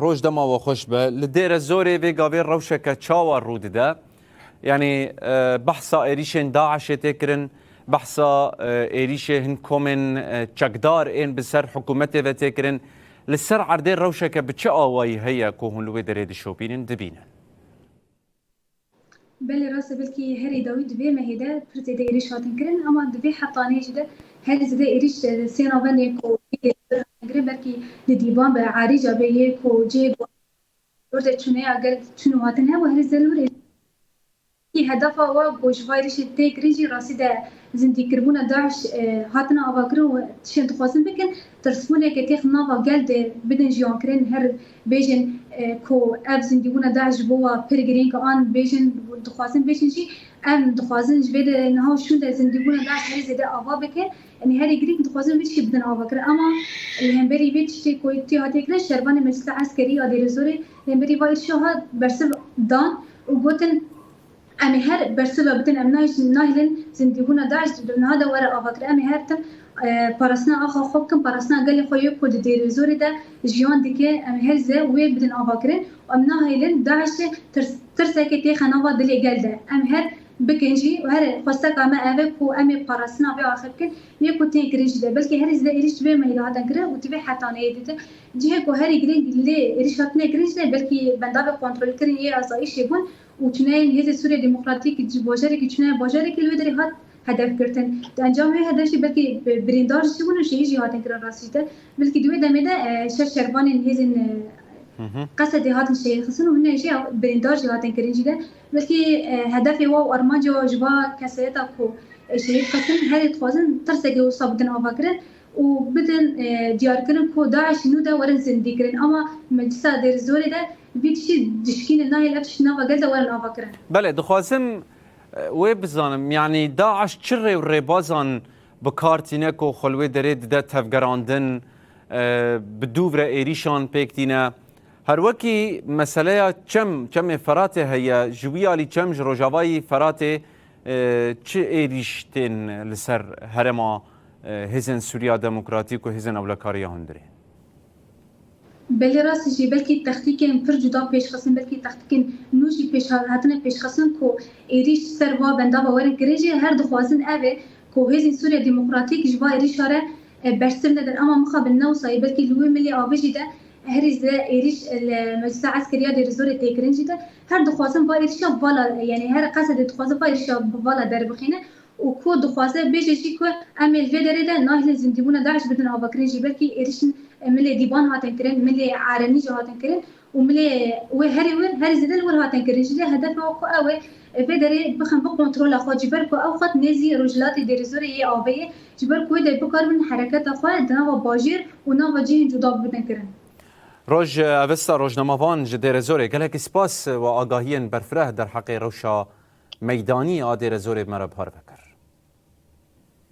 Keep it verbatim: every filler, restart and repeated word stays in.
Roj dema we xweş be. Li Dêrezorê vê gavê rewşeke çawa rû dide? Yanî, e, behsa êrîşên DAIŞê tê kirin, behsa, e, êrîşê hin komên, e, çekdar ên bi ser hikûmetê ve tê kirin. Li ser erdê rewşeke bi çi awayî heye ku hûn li wê derê dişopînin, dibînin? Belê rast e, belkî herî dawî di vê mehê de pir zêde êrîş hatin kirin, ama di vê heftaneyê jî de herî zêde êrîş, e, sê navendên ku hatin kirin, belkî li Dîban be, Erîca be, yê ku cihê ku li wir de çûneya gel çûn û hatin hebû, herî zêde li wir êrîş. Hedefa we ku ji vay êrîşê tê kirin jî rastî de zindîkirbûna DAIŞ, e, hatina avakirin û tiştên dixwazin bikin, tirsbûneke têx nava gel de bidin jiyankirin, her bêjin, e, ku ev zindîbûna DAIŞ ji bo we pir girîng e, an bêjin, dixwazin bêjin jî, em dixwazin ji vê de niha û şûn de zindîbûna DAIŞ herî zêde ava bike. Yanî herî girîng dixwazin vê tiştê bidin avakirin. Ama li hemberî vê tiştê ku tê hatiye kirin, şervanê Meclisa Eskerî ya Dêrezorê li hemberî va êrişa hat bersiv dan û gotin, Em ê her bersiva bidin, em nahêlin, nahêlin zindîbûna DAIŞ di niha de were avakirin. Em ê her tim, e, parastina axa xwe bikin, parastina gelê xwe yê ku di Dêrezorê de jiyan dike, em ê her zê wê bidin avakirin. Em nahêlin DAIŞ tirs-, tirsekê têxe nava dilê gel de. Em her bikin jî û her xwesteka me ev e ku em ê parastina vê axe bikin, yê ku tên kirin jî de. Belkî herî zêde êrîş di vê mehî de hatin kirin û di vê heftaneyê dîtin. Cihê ku herî girîng lê êrîş hatine kirin jî de belkî bendavê kontrolkirin yê asayîşê bûn û çûneyên Hêzên Sûriya Demokratîk ji bajarekî çûne bajarekî li wê derê hat hedef girtin. Di encamê wê hedef jî belkî bi-, birîndar jî bûn û şehîd jî hatin kirin rastî de. Belkî di wê demê de, e, şeş şervanên hêzên, e, Hı hı. Qesedê hatin şehîd xistin û hine jî birîndar jî hatin kirin jî de. Belkî, e, hedefê wa û armanca wa ji va kesayeta ku, e, şehîd xistin herê dixwazin tirsekê wisa bidin avakirin û bidin, e, diyarkirin ku DAIŞ nû de werin zindîkirin. Ama Meclisa Dêrezorê de vî tiştî dişkînin, nahêl ev tişt nava gel de werin avakirin. Belê, dixwazim, e, wê bizanim, yanî DAIŞ çi rê û rêbazan bi kar tîne ku xwe li wê derê dide tevgerandin, e, bi dûv re êrîşan pêk tîne? Her wekî meseleya çem, çemê Feratê heye, ji wî alî çem ji rojavayî Feratê, e, çi êrîş tên li ser herêma, e, Hêzên Sûriya Demokratîk û Hêzên Ewlekariya Hundirê? Belê rast jî, belkî taktîkên pir cuda pêşxistin, belkî taktîkên nû jî pêş hatine pêşxistin ku êrîş ser va bendava werin kirin jî her dixwazin ev e ku Hêzên Sûriya Demokratîk ji va êrîşa re, e, bersiv nedin. Ama mixabin ne wisa ye, belkî li wê milê avê jî de herî zêde êrîş, e, li Meclisa Eskeriya Dêrezorê tê kirin jî de her dixwazin va êrîşa vala, e, yanî her Qesedê dixwaze va êrîşa vala derbixîne û ku dixwaze bêje jî ku em ê li vê derê de nahêlin zindîbûna DAIŞ bidin avakirin jî, belkî êrîşin, e, milê Dîban hatin kirin, milê Erenî jî hatin kirin û milê wê herî wir, herî zêde li wir hatin kirin jî de hedefa ku ew e, e, vê derê bixin bi kontrola xwe, ji ber ku ew xwet nêzî rojhilatê Dêrezorê yê avê ye, ji ber ku wê de bikaribin hereketa xwe di nava bajêr û nava cihên cuda bibin kirin. Roj, e, Avesta, rojnamevan ji Dêrezorê, gelekî spas we agahiyên berfireh derheqê rewşa meydanî a Dêrezorê me re bi har ve.